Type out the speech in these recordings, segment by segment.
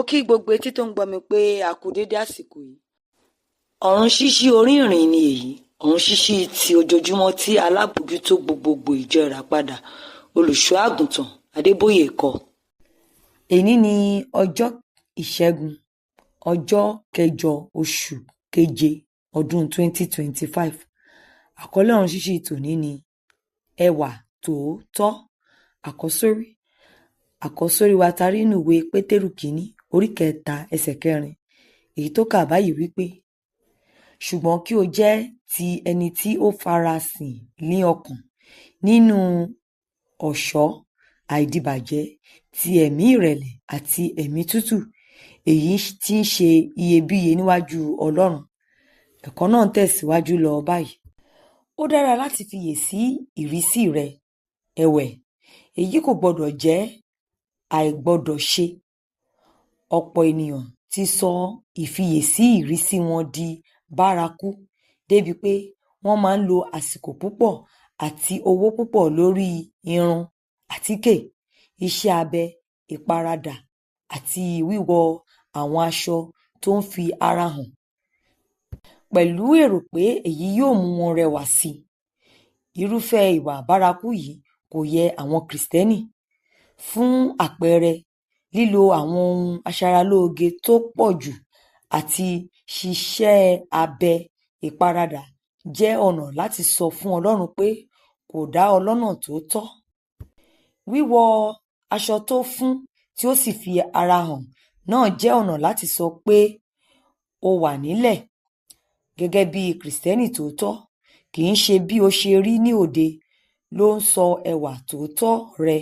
Kí gbogbo etí tó ń gbọ́ mi pé a kú déédé àsìkò yìí. Ọ̀run ṣíṣí orí ìrìn ni èyí, ọ̀run ṣíṣí ti ojoojúmọ́ tí alábòójútó gbogbogbò ìjọ Ìràpadà, Olùṣọ́ Àgùntàn Adébóyè kọ. Èní ní ọjọ́ Ìṣẹ́gun, ọjọ́ kẹjọ oṣù keje ọdún 2025. Àkọlé ọ̀run ṣíṣí tòní ni Ẹwà Tòótọ́. Àkọ́sórí. Àkọ́sórí wa ta rí nínú ìwé Pétérù kínní orí kẹta ẹsẹ̀ kẹrin, èyí tó kà báyìí wípé: Ṣùgbọ́n kí ó jẹ́ ti ẹni tí ó farasin ní ọkàn nínú ọ̀ṣọ́ àìdíbàjẹ́ ti ẹ̀mí ìrẹ̀lẹ̀ àti ẹ̀mí tútù, èyí tí ń ṣe iyebíye níwájú Ọlọ́run. Ẹ̀kọ́ náà ń tẹ̀síwájú lọ báyìí. Ó dára láti fiyè sí ìrísí rẹ, ẹ̀wẹ̀, èyí kò gbọdọ̀ jẹ́ àìgbọdọ̀ṣe. Ọ̀pọ̀ ènìyàn ti sọ ìfiyèsí ìrísí wọn di bárakú débi pé wọ́n máa ń lo àsìkò púpọ̀ àti owó púpọ̀ lórí irun, àtíkè, iṣẹ́ abẹ, ìparadà àti wíwọ àwọn aṣọ tó ń fi ara hàn, pẹ̀lú èrò pé èyí yóò mú wọn rẹwà sí i. Irúfẹ́ ìwà bárakú yìí kò yẹ àwọn Kìrìsìtẹ́nì. Fún àpẹẹrẹ, lílo àwọn ohun aṣaralóoge tó pọ̀ jù àti ṣíṣe abẹ ìparadà jẹ́ ọ̀nà láti sọ fún Ọlọ́run pé kò dá ọ lọ́nà tó tọ́. Wíwọ aṣọ tó fún tí ó sì fi ara hàn náà jẹ́ ọ̀nà láti sọ pé o wà nílẹ̀ gẹ́gẹ́ bí Kìrìsìtẹ́nì tòótọ́. Kì í ṣe bí o ṣe rí ní òde ló ń sọ ẹwà tòótọ́ rẹ,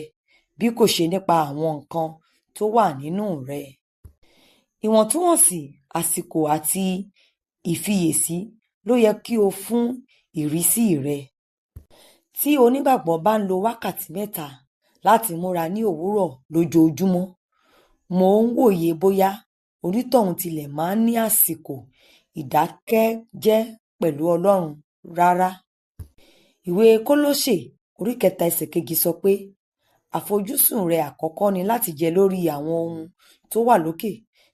bí kò ṣe nípa àwọn nǹkan tó wà nínú rẹ. Ìwọ̀ntúnwọ̀nsì, àsìkò àti ìfiyèsí ló yẹ kí o fún ìrísí rẹ. Tí onígbàgbọ́ bá ń lo wákàtí 3 láti múra ní òwúrọ̀ lójoojúmọ́, mò ń wòye bóyá onítọ̀hún tilẹ̀ máa ń ní àsìkò ìdákẹ́jẹ́ pẹ̀lú Ọlọ́run rárá. Ìwé Kólósè orí kẹta ẹsẹ̀ kejì sọ pé àfojúsùn rẹ àkọ́kọ́ ni láti jẹ́ lórí àwọn ohun tó wà lókè,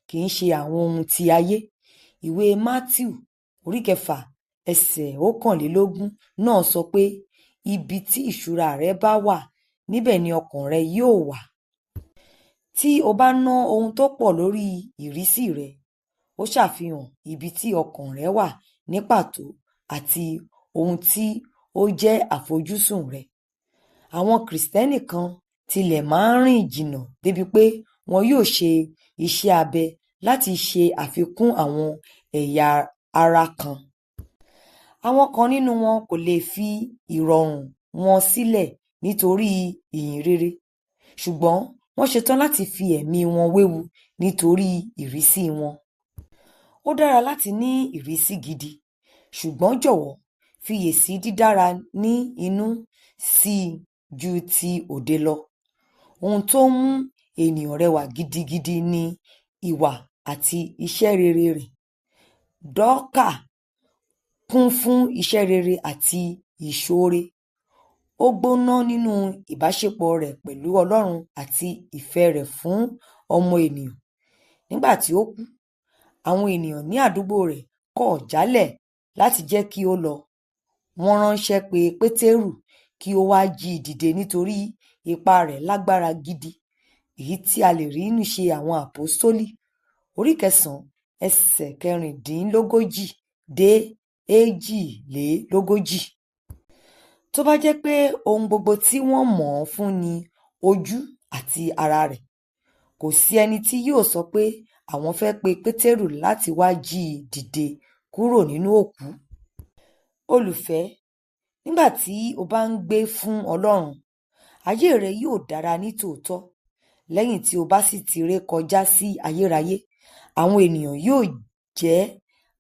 kì í ṣe àwọn ohun ti ayé. Ìwé Mátíù orí kẹfà ẹsẹ̀ 21 náà sọ pé ibi tí ìṣúra rẹ bá wà, níbẹ̀ ni ọkàn rẹ yóò wà. Tí o bá ná ohun tó pọ̀ lórí ìrísí rẹ, ó ṣàfihàn ibi tí ọkàn rẹ wà ní pàtó àti ohun tí ó jẹ́ àfojúsùn rẹ. Àwọn Kìrìsìtẹ́nì kan tilẹ̀ máa ń rìn jìnnà débi pé wọn yóò ṣe iṣẹ́ abẹ láti ṣe àfikún àwọn ẹ̀yà ara kan. Àwọn kan nínú wọn kò lè fi ìrọ̀rùn wọn sílẹ̀ nítorí ìyìn rere, ṣùgbọ́n wọ́n ṣetán láti fi ẹ̀mí wọn wéwu nítorí ìrísí wọn. Ó dára láti ní ìrísí gidi, ṣùgbọ́n jọ̀wọ́ fiyèsí dídára ní inú sí i ju ti òde lọ. Ohun tó ń mú ènìyàn rẹwà gidigidi ni ìwà àti iṣẹ́ rere rẹ̀. Dọ́kà kún fún iṣẹ́ rere àti ìṣoore. Ó gbóná nínú ìbáṣepọ̀ rẹ̀ pẹ̀lú Ọlọ́run àti ìfẹ́ rẹ̀ fún ọmọ ènìyàn. Nígbà tí ó kú, àwọn ènìyàn ní àdúgbò rẹ̀ kọ̀ jálẹ̀ láti jẹ́ kí ó lọ. Wọ́n ránṣẹ́ pé Pétérù kí ó wá jí i dìde nítorí ipá rẹ̀ lágbára gidi, èyí tí a lè rí nínú Ìṣe Àwọn Àpọ́stólì orí kẹsàn-án ẹsẹ̀ 36 dé 42. Tó bá jẹ́ pé ohun gbogbo tí wọ́n mọ̀ ọ́n fún ni ojú àti ara rẹ̀, kò sí ẹni tí yóò sọ pé àwọn fẹ́ pe Pétérù láti wá jí i dìde kúrò nínú òkú. Olùfẹ́, nígbà tí o bá ń gbé fún Ọlọ́run, ayé rẹ yóò dára ní tòótọ́. Lẹ́yìn tí o bá sì ti ré kọjá sí ayérayé, àwọn ènìyàn yóò jẹ́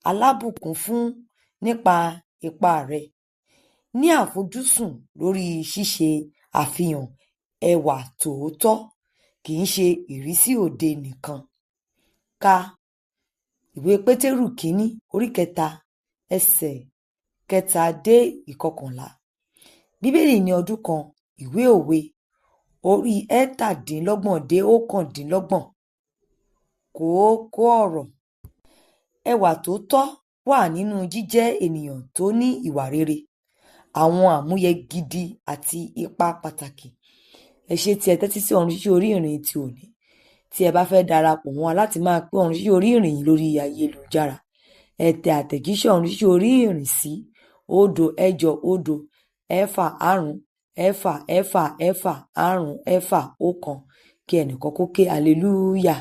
alábùkún fún nípa ipa rẹ. Ní àfojúsùn lórí ṣíṣe àfihàn ẹwà tòótọ́, kì í ṣe ìrísí òde nìkan. Ka ìwé Pétérù kínní orí kẹta ẹsẹ̀ 3 dé 11. Bíbélì ní ọdún kan, ìwé òwe orí 27 dé 29. Kókó ọ̀rọ̀. Ẹwà tó tọ́ wà nínú jíjẹ́ ènìyàn tó ní ìwà rere, àwọn àmúyẹ gidi àti ipa pàtàkì. Ẹ ṣé tí ẹ tẹ́tí sí Ọ̀run Ṣíṣí Orí Ìrìn ti òní. Tí ẹ bá fẹ́ darapọ̀ mọ́ wa láti máa pín Ọ̀run Ṣíṣí Orí Ìrìn yìí lórí ayélujára, ẹ tẹ àtẹ̀jíṣẹ́ Ọ̀run Ṣíṣí Orí Ìrìn sí 0 8 0 6 5 6 6 6 5 6 1 kí ẹnìkan kó ké hallelujah.